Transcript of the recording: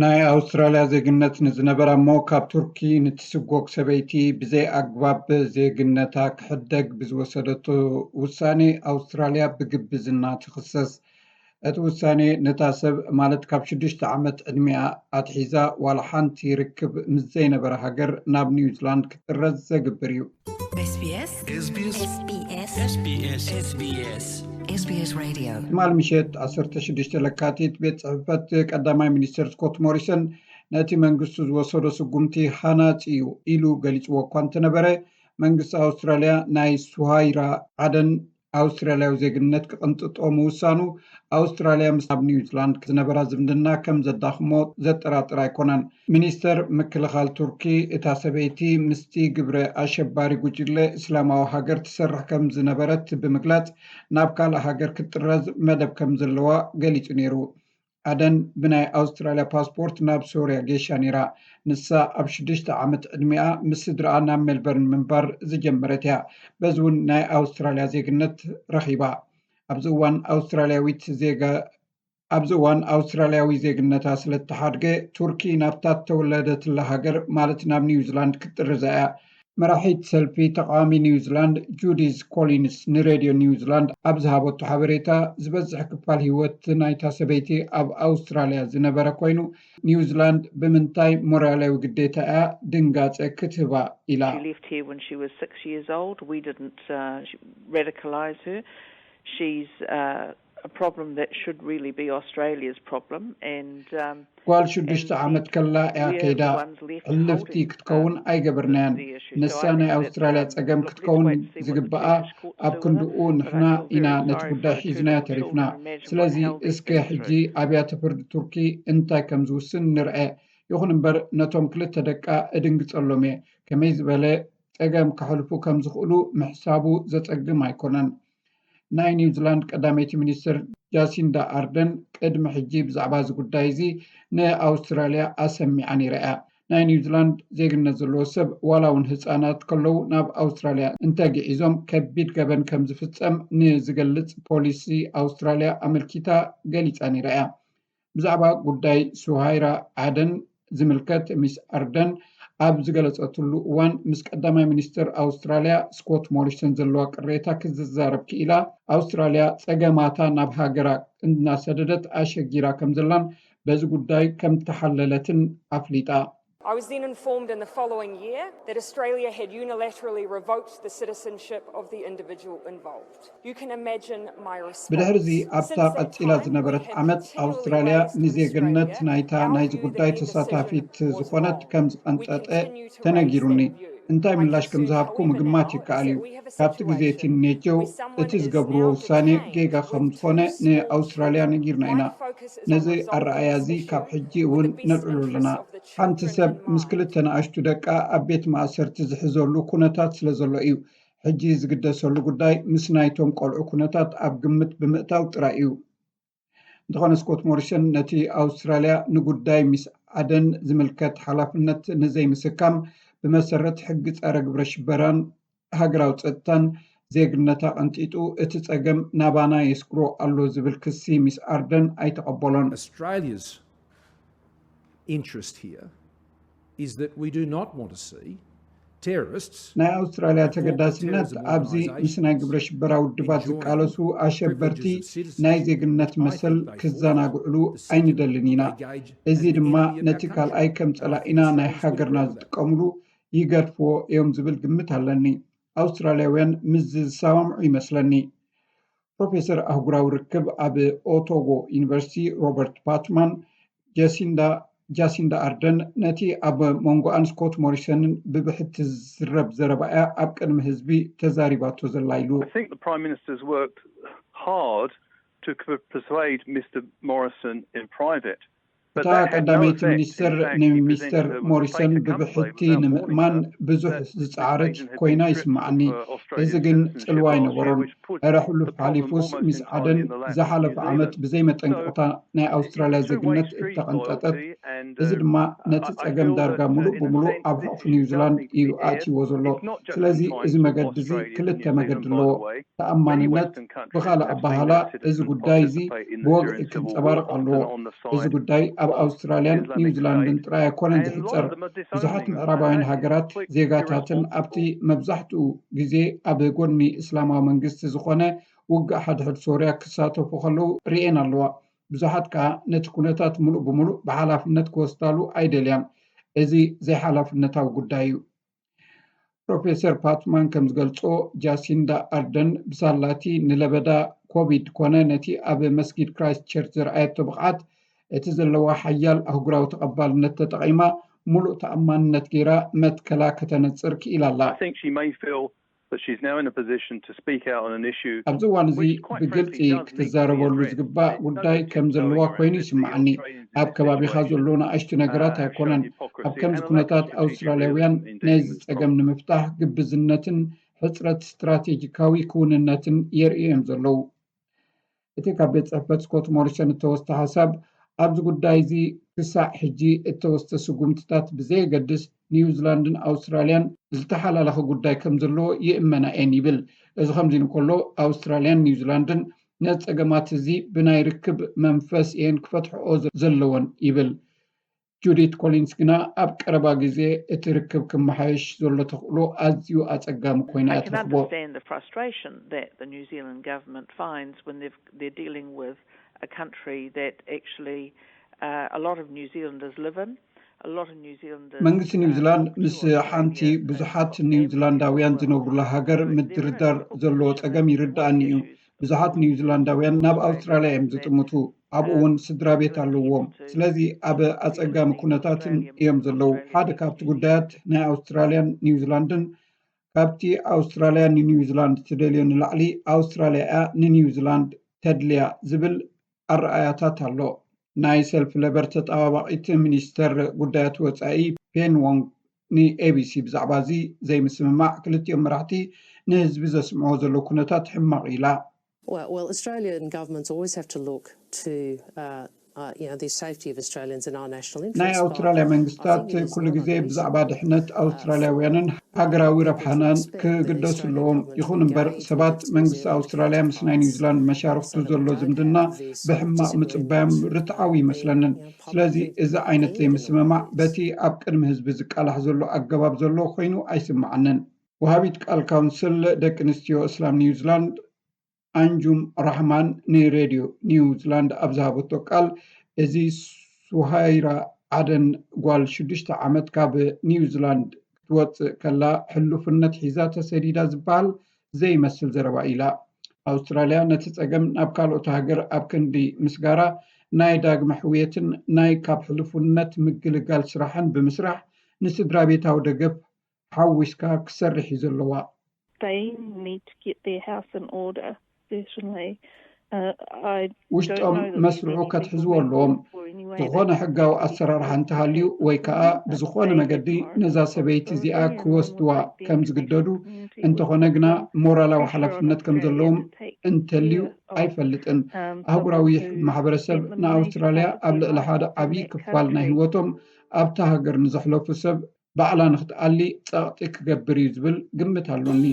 ናይ ኣውስትራልያ ዜግነት ንዝነበራ እሞ ካብ ቱርኪ ንትስጎግ ሰበይቲ ብዘይ ኣግባብ ዜግነታ ክሕደግ ብዝወሰደቶ ውሳኔ ኣውስትራልያ ብግብዝና ትኽሰስ። እቲ ውሳኔ ነታ ሰብ ማለት ካብ ሽዱሽተ ዓመት ዕድሚኣ ኣትሒዛ ዋላ ሓንቲ ርክብ ምስ ዘይነበራ ሃገር ናብ ኒውዚላንድ ክትጥረዝ ዘግብር እዩ። SBS SBS SBS SBS SBS SBS Radio ትማል ምሸት ዓሰርተ ሽዱሽተ ለካቲት ቤት ጽሕፈት ቀዳማይ ሚኒስትር ስኮት ሞሪሰን ነቲ መንግስቱ ዝወሰዶ ስጉምቲ ሃናጺ እዩ ኢሉ ገሊጽዎ እኳ እንተነበረ፣ መንግስቲ ኣውስትራልያ ናይ ሱሃይራ ዓደን ኣውስትራልያዊ ዜግነት ክቕንጥጦ ምውሳኑ ኣውስትራልያ ምስ ኣብ ኒውዚላንድ ዝነበራ ዝምድና ከም ዘዳኽሞ ዘጠራጥር ኣይኮነን። ሚኒስተር ምክልኻል ቱርኪ እታ ሰበይቲ ምስቲ ግብረ ኣሸባሪ ጉጅለ እስላማዊ ሃገር ትሰርሕ ከም ዝነበረት ብምግላጽ ናብ ካልእ ሃገር ክትጥረዝ መደብ ከም ዘለዋ ገሊጹ ነይሩ። ኣደን ብናይ ኣውስትራልያ ፓስፖርት ናብ ሶርያ ጌሻ ነይራ። ንሳ ኣብ ሽዱሽተ ዓመት ዕድሚኣ ምስ ስድራኣ ናብ ሜልበርን ምንባር ዝጀመረት እያ። በዚ እውን ናይ ኣውስትራልያ ዜግነት ረኺባ። ኣብዚ እዋን ኣውስትራልያዊት ዜጋ ኣብዚ እዋን ኣውስትራልያዊ ዜግነታ ስለተሓድገ ቱርኪ ናብታ እተወለደትላ ሃገር ማለት ናብ ኒውዚላንድ ክትጥርዛ እያ። መራሒት ሰልፊ ተቃዋሚ ኒውዚላንድ ጁዲዝ ኮሊንስ ንሬድዮ ኒውዚላንድ ኣብ ዝሃበቶ ሓበሬታ ዝበዝሕ ክፋል ህይወት ናይታ ሰበይቲ ኣብ ኣውስትራልያ ዝነበረ ኮይኑ ኒውዚላንድ ብምንታይ ሞራላዊ ግዴታ እያ ድንጋጸ ክትህባ ኢላ። She left here when she was six years old. We didn't uh, radicalise her. She's uh, a problem that should really be Australia's problem. And um, ጓል ሽዱሽተ ዓመት ከላ እያ ከይዳ። ሕልፍቲ ክትከውን ኣይገበርናያን። ንሳ ናይ ኣውስትራልያ ጸገም ክትከውን ዝግብኣ ኣብ ክንድኡ ንሕና ኢና ነቲ ጉዳይ ሒዝናዮ ተሪፍና። ስለዚ እስከ ሕጂ ኣብያተ ፍርዲ ቱርኪ እንታይ ከም ዝውስን ንርአ። ይኹን እምበር ነቶም ክልተ ደቃ እድንግጸሎም እየ። ከመይ ዝበለ ጸገም ከሕልፉ ከም ዝኽእሉ ምሕሳቡ ዘጸግም ኣይኮነን። ናይ ኒውዚላንድ ቀዳመይቲ ሚኒስትር ጃሲንዳ ኣርደን ቅድሚ ሕጂ ብዛዕባ እዚ ጉዳይ እዚ ንኣውስትራልያ ኣሰሚዓ ነይራ እያ። ናይ ኒውዚላንድ ዜግነት ዘለዎ ሰብ ዋላ እውን ህፃናት ከለዉ ናብ ኣውስትራልያ እንተግዒዞም ከቢድ ገበን ከም ዝፍፀም ንዝገልፅ ፖሊሲ ኣውስትራልያ ኣመልኪታ ገሊፃ ነይራ እያ። ብዛዕባ ጉዳይ ሱሃይራ ዓደን ዝምልከት ሚስ ኣርደን ኣብ ዝገለጸትሉ እዋን ምስ ቀዳማይ ሚኒስትር ኣውስትራልያ ስኮት ሞሪሰን ዘለዋ ቅሬታ ክትዛረብ ክኢላ ኣውስትራልያ ጸገማታ ናብ ሃገራ እናሰደደት ኣሸጊራ ከም ዘላን በዚ ጉዳይ ከም ተሓለለትን ኣፍሊጣ። I was then informed in the following year that Australia had unilaterally revoked the citizenship of the individual involved. You can imagine my response. ብድሕርዚ ኣብታ ቀጺላ ዝነበረት ዓመት ኣውስትራልያ ንዜግነት ናይታ ናይዚ ጉዳይ ተሳታፊት ዝኾነት ከም ዝቐንጠጠ ተነጊሩኒ። እንታይ ምላሽ ከም ዝሃብኩ ምግማት ይከኣል እዩ። ካብቲ ግዜ እቲ ኔጆ እቲ ዝገብርዎ ውሳኔ ጌጋ ከም ዝኾነ ንኣውስትራልያ ነጊርና ኢና። ነዚ ኣረኣእያ እዚ ካብ ሕጂ እውን ነልዕሎ ኣለና። ሓንቲ ሰብ ምስ ክልተ ንኣሽቱ ደቃ ኣብ ቤት ማእሰርቲ ዝሕዘሉ ኩነታት ስለ ዘሎ እዩ። ሕጂ ዝግደሰሉ ጉዳይ ምስ ናይቶም ቆልዑ ኩነታት ኣብ ግምት ብምእታው ጥራይ እዩ። እንተኾነ ስኮት ሞሪሰን ነቲ ኣውስትራልያ ንጉዳይ ሚስ ዓደን ዝምልከት ሓላፍነት ንዘይምስካም ብመሰረት ሕጊ ጸረ ግብረ ሽበራን ሃገራዊ ጸጥታን ዜግነታ ቀንጢጡ እቲ ጸገም ናባና የስግሮ ኣሎ ዝብል ክሲ ሚስ ኣርደን ኣይተቐበሎን። Australia's interest here is that we do not want to see terrorists ናይ ኣውስትራልያ ተገዳስነት ኣብዚ ምስ ናይ ግብረ ሽበራ ውድባት ዝቃለሱ ኣሸበርቲ ናይ ዜግነት መሰል ክዘናግዕሉ ኣይንደልን ኢና። እዚ ድማ ነቲ ካልኣይ ከም ጸላኢና ናይ ሃገርና ዝጥቀምሉ ይገድፍዎ እዮም ዝብል ግምት ኣለኒ። ኣውስትራልያውያን ምስዚ ዝሰማምዑ ይመስለኒ። ፕሮፌሰር ኣህጉራዊ ርክብ ኣብ ኦቶጎ ዩኒቨርሲቲ ሮበርት ፓትማን ጀሲንዳ ጃሲንዳ ኣርደን ነቲ ኣብ መንጎኣን ስኮት ሞሪሰንን ብብሕቲ ዝዝረብ ዘረባ እያ ኣብ ቅድሚ ህዝቢ ተዛሪባቶ ዘላ ኢሉ። I think the Prime Minister's worked hard to persuade Mr Morrison in private. እታ ቀዳመይቲ ሚኒስትር ንሚስተር ሞሪሰን ብብሕቲ ንምእማን ብዙሕ ዝጸዓረት ኮይና ይስምዓኒ። እዚ ግን ጽልዋ ኣይነበሮን። እረ ሕሉፍ ሓሊፉስ ሚስ ዓደን ዝሓለፈ ዓመት ብዘይ መጠንቀቕታ ናይ ኣውስትራልያ ዜግነት እተቐንጠጠት እዚ ድማ ነቲ ጸገም ዳርጋ ሙሉእ ብምሉእ ኣብ ሕቑፊ ኒውዚላንድ እዩ ኣእትይዎ ዘሎ። ስለዚ እዚ መገዲ እዚ ክልተ መገዲ ኣለዎ። ተኣማንነት፣ ብኻልእ ኣባህላ፣ እዚ ጉዳይ እዚ ብወግዒ ክንጸባረቕ ኣለዎ። እዚ ጉዳይ ኣብ ኣውስትራልያን ኒውዚላንድን ጥራይ ኣይኮነን ዝሕጸር። ብዙሓት ምዕራባውያን ሃገራት ዜጋታትን ኣብቲ መብዛሕትኡ ግዜ ኣብ ጎድኒ እስላማዊ መንግስቲ ዝኾነ ውግእ ሓድሕድ ሶርያ ክሳተፉ ከለዉ ርእየን ኣለዋ። ብዙሓት ከኣ ነቲ ኩነታት ምሉእ ብምሉእ ብሓላፍነት ክወስዳሉ ኣይደልያን። እዚ ዘይሓላፍነታዊ ጉዳይ እዩ። ፕሮፌሰር ፓትማን ከም ዝገልጾ፣ ጃሲንዳ ኣርደን ብሳላቲ ንለበዳ ኮቪድ ኮነ ነቲ ኣብ መስጊድ ክራይስት ቸርች ዘርኣየቶ ብቕዓት፣ እቲ ዘለዋ ሓያል ኣህጉራዊ ተቐባልነት ተጠቒማ፣ ሙሉእ ተኣማንነት ገይራ መትከላ ከተነጽር ክኢላ ኣላ። I think she may feel that she's now in a position to speak out on an issue. ኣብዚ እዋን እዚ ብግልጺ ክትዛረበሉ ዝግባእ ጉዳይ ከም ዘለዋ ኮይኑ ይስምዓኒ። ኣብ ከባቢኻ ዘሎ ንኣሽቱ ነገራት ኣይኮነን። ኣብ ከምዚ ኩነታት ኣውስትራልያውያን ነዚ ጸገም ንምፍታሕ ግብዝነትን ሕጽረት ስትራቴጂካዊ ክውንነትን የርእዩ እዮም ዘለዉ። እቲ ካብ ቤት ጽሕፈት ስኮት ሞሪሰን እተወስደ ሓሳብ፣ ኣብዚ ጉዳይ እዚ ክሳዕ ሕጂ እተወስደ ስጉምትታት ብዘየገድስ፣ ኒውዚላንድን ኣውስትራልያን ዝተሓላለኸ ጉዳይ ከም ዘለዎ ይእመና እየን ይብል። እዚ ከምዚ እንከሎ፣ ኣውስትራልያን ኒውዚላንድን ነዚ ጸገማት እዚ ብናይ ርክብ መንፈስ እየን ክፈትሕኦ ዘለወን ይብል። ጁዲት ኮሊንስ ግና ኣብ ቀረባ ግዜ እቲ ርክብ ክመሓየሽ ዘሎ ተኽእሎ ኣዝዩ ኣጸጋሚ ኮይና እያ ትረኽቦ። መንግስቲ ኒውዚላንድ ምስ ሓንቲ ብዙሓት ኒውዚላንዳውያን ዝነብሩላ ሃገር ምድርዳር ዘለዎ ጸገም ይርድኣኒ እዩ። ብዙሓት ኒውዚላንዳውያን ናብ ኣውስትራልያ እዮም ዝጥምቱ። ኣብኡ እውን ስድራ ቤት ኣለዎም። ስለዚ ኣብ ኣጸጋሚ ኩነታትን እዮም ዘለዉ። ሓደ ካብቲ ጉዳያት ናይ ኣውስትራልያን ኒውዚላንድን፣ ካብቲ ኣውስትራልያ ንኒውዚላንድ ትደልዮ ንላዕሊ ኣውስትራልያ እያ ንኒውዚላንድ ተድልያ ዝብል ኣረኣያታት ኣሎ። ናይ ሰልፊ ለበር ተጣባባቒት ሚኒስተር ጉዳያት ወጻኢ ፔን ዎንግ ንኤቢሲ ብዛዕባ እዚ ዘይምስምማዕ፣ ክልቲኦም መራሕቲ ንህዝቢ ዘስምዕዎ ዘለዉ ኩነታት ሕማቕ ኢላ። Well, well, Australian governments always have to look to uh, uh, you know, the safety of Australians and our national ናይ interests. ኣውስትራልያ መንግስታት ኩሉ ግዜ ብዛዕባ ድሕነት ኣውስትራልያውያንን ሃገራዊ ረብሓናን ክግደሱ ኣለዎም። ይኹን እምበር ሰባት መንግስቲ ኣውስትራልያ ምስ ናይ ኒውዚላንድ መሻርኽቱ ዘሎ ዝምድና ብሕማቕ ምጽባዮም ርትዓዊ ይመስለንን። ስለዚ እዚ ዓይነት ዘይምስምማዕ በቲ ኣብ ቅድሚ ህዝቢ ዝቃላሕ ዘሎ ኣገባብ ዘሎ ኮይኑ ኣይስምዓንን። ወሃቢት ቃል ካውንስል ደቂ ኣንስትዮ እስላም ኒውዚላንድ ኣንጁም ራህማን ንሬድዮ ኒውዚላንድ ኣብ ዝሃበቶ ቃል፣ እዚ ሱሃይራ ዓደን ጓል ሽዱሽተ ዓመት ካብ ኒውዚላንድ ክትወጽእ ከላ ሕሉፍነት ሒዛ ተሰዲዳ ዝበሃል ዘይመስል ዘረባ ኢላ። ኣውስትራልያ ነቲ ጸገም ናብ ካልኦት ሃገር ኣብ ክንዲ ምስጋራ ናይ ዳግመ ሕውየትን ናይ ካብ ሕሉፍነት ምግልጋል ስራሕን ብምስራሕ ንስድራ ቤታዊ ደገፍ ሓዊስካ ክሰርሕ እዩ ዘለዋ። They need to get their house in order, certainly. Uh, I ውሽጦም መስርዑ ከትሕዝዎ ኣለዎም። ዝኾነ ሕጋዊ ኣሰራርሓ እንተሃልዩ ወይ ከዓ ብዝኾነ መገዲ ነዛ ሰበይቲ እዚኣ ክወስድዋ ከም ዝግደዱ እንተኾነ ግና ሞራላዊ ሓላፍነት ከም ዘለዎም እንተልዩ ኣይፈልጥን። ኣህጉራዊ ማሕበረሰብ ንኣውስትራልያ ኣብ ልዕሊ ሓደ ዓብዪ ክፋል ናይ ህይወቶም ኣብታ ሃገር ንዘሕለፉ ሰብ ባዕላ ንክትኣሊ ጸቕጢ ክገብር እዩ ዝብል ግምት ኣሎኒ።